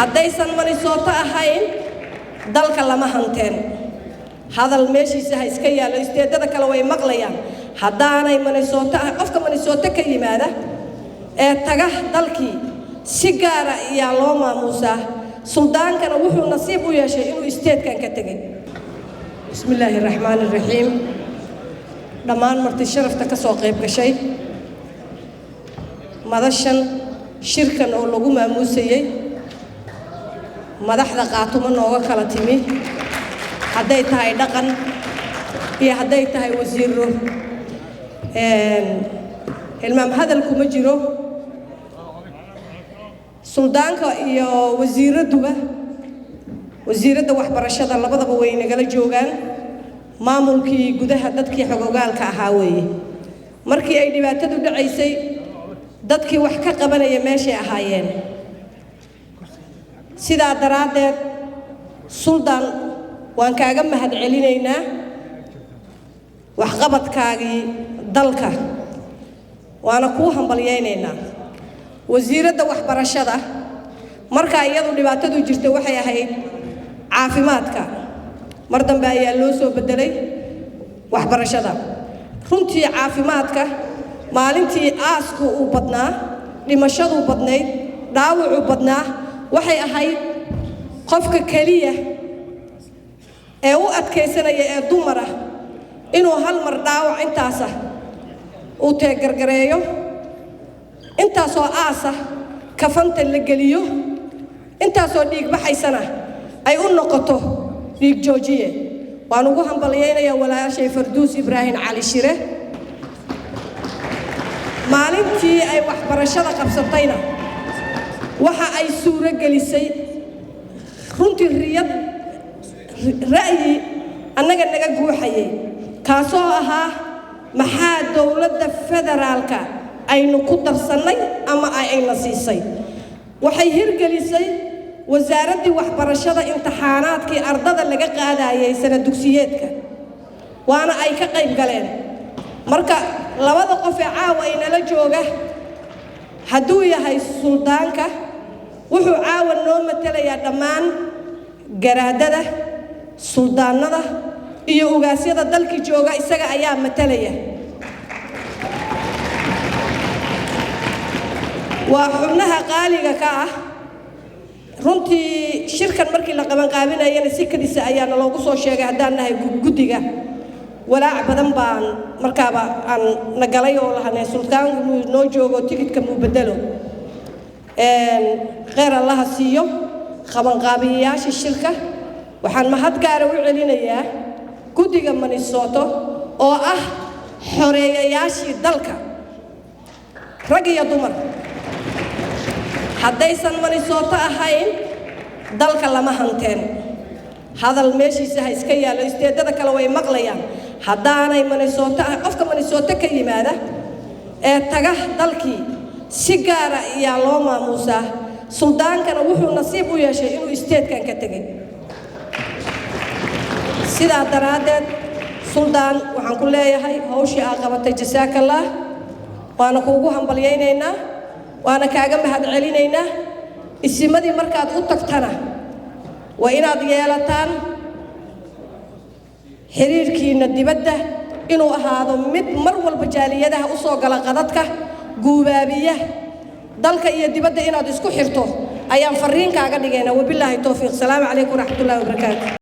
Haddaysan Minnesota ahayn, dalka lama hanteen. Hadal meeshiisa ha iska yaallo, state-yada kale way maqlayaan. Haddaanay Minnesota ah, qofka Minnesota ka yimaada ee taga dalkii si gaara ayaa loo maamuusaa. Suldaankana wuxuu nasiib u yeeshay inuu state-kan ka tegay. Bismi illaahi raxmaani raxiim. Dhammaan marti sharafta ka soo qayb gashay madashan shirkan oo lagu maamuusayey madaxda Qaatumo nooga kala timi, hadday tahay dhaqan iyo hadday tahay wasiiro, hilmaam hadal kuma jiro. Suldaanka iyo wasiiradduba, wasiiradda waxbarashada, labadaba way nagala joogaan. Maamulkii gudaha, dadkii xogogaalka ahaa weeye. Markii ay dhibaatadu dhacaysay, dadkii wax ka qabanaya meeshay ahaayeen. Sidaa daraaddeed, suldaan, waan kaaga mahad celinaynaa waxqabadkaagii dalka, waana kuu hambalyaynaynaa. Wasiiradda waxbarashada, markaa iyadu dhibaatadu jirta waxay ahayd caafimaadka, mar dambe ayaa loo soo bedelay waxbarashada. Runtii caafimaadka, maalintii aasku uu badnaa, dhimashaduu badnayd, dhaawacuu badnaa, waxay ahayd qofka keliya ee u adkaysanaya ee dumar ah inuu hal mar dhaawac intaasa uu teegargareeyo, intaasoo aasa kafanta la geliyo, intaasoo dhiig baxaysana ay u noqoto dhiig joojiye. Waan ugu hambalyaynayaa walaashay Farduus Ibraahim Cali Shire. Maalintii ay waxbarashada qabsatayna waxa ay suuro gelisay runtii riyad ra'yi annaga naga guuxayay, kaasoo ahaa maxaa dowladda federaalka aynu ku darsannay ama ayna siisay. Waxay hirgelisay wasaaraddii waxbarashada imtixaanaadkii ardada laga qaadayay sana dugsiyeedka, waana ay ka qayb galeen. Marka labada qof ee caawa inala jooga, hadduu yahay suldaanka, wuxuu caawa noo matelayaa dhammaan garaadada, suldaanada iyo ugaasyada dalkii jooga, isaga ayaa matalaya. Waa xubnaha qaaliga ka ah. Runtii shirkan markii la qabanqaabinayana si kadisa ayaana loogu soo sheegay. Haddaan nahay guddiga, walaac badan baan markaaba aan na galay oo lahanay sultaanku muu noo joogo, tigidhka muu bedelo. Kheyr Allaha siiyo qabanqaabiyayaasha shirka. Waxaan mahad gaara u celinayaa guddiga Minnesota oo ah xoreeyayaashii dalka, rag iyo dumar. Haddaysan Minnesota ahayn, dalka lama hanteen. Hadal meeshiisa ha iska yaallo, state-yada kale way maqlayaan. Haddaanay Minnesota ah, qofka Minnesota ka yimaada ee taga dalkii si gaara ayaa loo maamuusaa. Suldaankana wuxuu nasiib u yeeshay inuu state-kan ka tegay. Sidaa daraaddeed, suldaan, waxaan ku leeyahay hawshii aa qabatay jasaakallah, waana kuugu hambalyaynaynaa, waana kaaga mahad celinaynaa. Isimadii markaad u tagtana waa inaad yeelataan xiriirkiina dibadda inuu ahaado mid mar walba jaaliyadaha u soo gala qadadka guubaabiya dalka iyo dibadda inaad isku xirto ayaan fariin kaaga dhigaynaa. Wabilaahi towfiiq. Salaamu calaykum waraxmatullahi wabarakaatu.